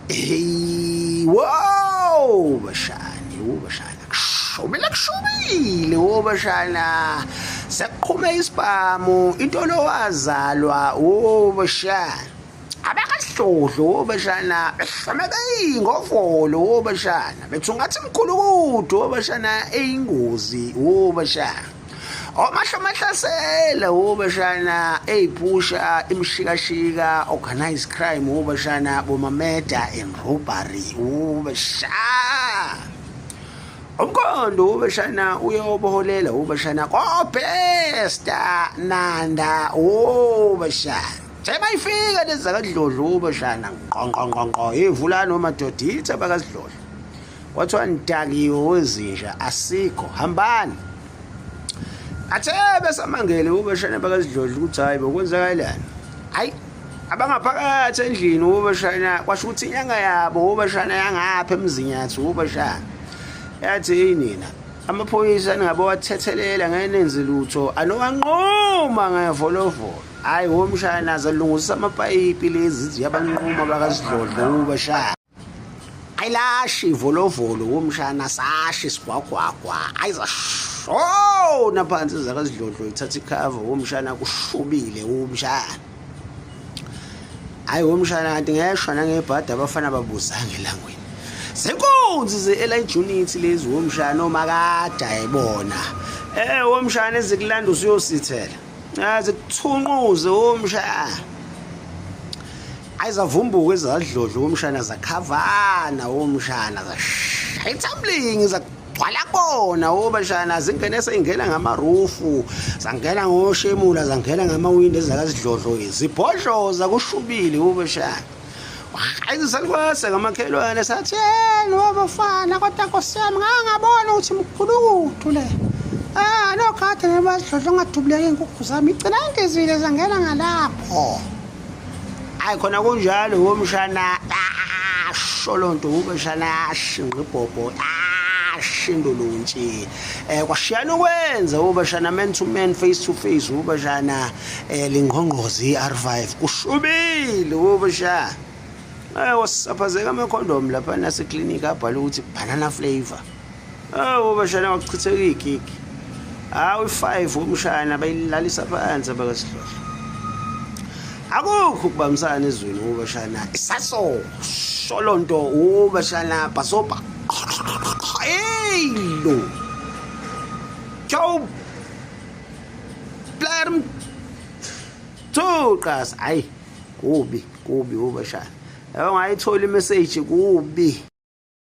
Hey, wow, bashani, bashana. Kushubile kushubile, wo bashana. Sekuqhume isibhamu, into lo wazalwa, wo bashana. Abakahlohlo wo bashana, behlomeke ngovolo wo bashana. Bethungathi mkhulukudu wo bashana eyingozi wo bashana. Omahlo mahlasela wobashana eyiphusha imshikashika organized crime wobashana bomameda and robbery wobashana umkhondo wobashana uyoboholela wobashana kobesta nanda wobashana sebayifika lezi zakadlodlo wobashana ngqongqongqongqo ivulani omadoda yithi abakazidlodlo Kwathiwa nidakiwe wezinja asikho hambani. Athe besamangele ubeshane bakazidlodla ukuthi hayi bokwenzakalani. Hayi abangaphakathi endlini ubeshana kwasho ukuthi inyanga yabo ubeshana yangapha emzinyathi ubeshana. Yathi hey nina amaphoyisa ningabe wathethelela ngeke nenze lutho anowanquma ngevolovolo. Hayi womshana zalungisa amapayipi lezi ziyabanquma bakazidlodla ubeshana. Ayilashi ivolovolo womshana sashi isigwagwagwa ayizashona phansi zakazidlodlo ithatha ikhava womshana kushubile womshana hayi womshana kanti ngeshwa nangebhadi abafana babuzanga elangweni zinkunzi ze-elite unit lezi womshana omakade ayibona eh womshana ezikulanda usuyosithela zikuthunquze womshana ayizavumbuka ezadlodlo womshana zakhavana womshana zashaya ithamlingi zagcwala kona wobashana zingene seyingena ngamarufu zangena ngoshemula zangena ngamawindi ezakazidlodlo zibhodloza kushubile wobashana hayi salukwase ngamakhelwane sathi yena wabafana kodwa nkosi yami ngangabona ukuthi mkhulukuthu le ah nokade nebadlodlo ngadubuleka iy'nkukhu zami igcina indizile zangena ngalapho hayi khona kunjalo womshana asho loo nto umshana ashinqa ibhobho ashinduluntshi um kwashiyana ukwenza ubashana man to man face to face ubashana um lingqongqozi i-r5 kushubile ubashana um wasaphazeka amakhondomu lapha naseklinikhi abhale ukuthi banana flavor Awu bashana wakuchitheka igigi. Hawu i-5 umshana bayilalisa phansi abakasidlodlo. Akukho ukubambisana ezweni ubashana. Isaso sholonto ubashana bhasobha. Hey lo. Joe Blerm Thuqas hayi kubi kubi ubashana. Yabo ngayithola imessage kubi.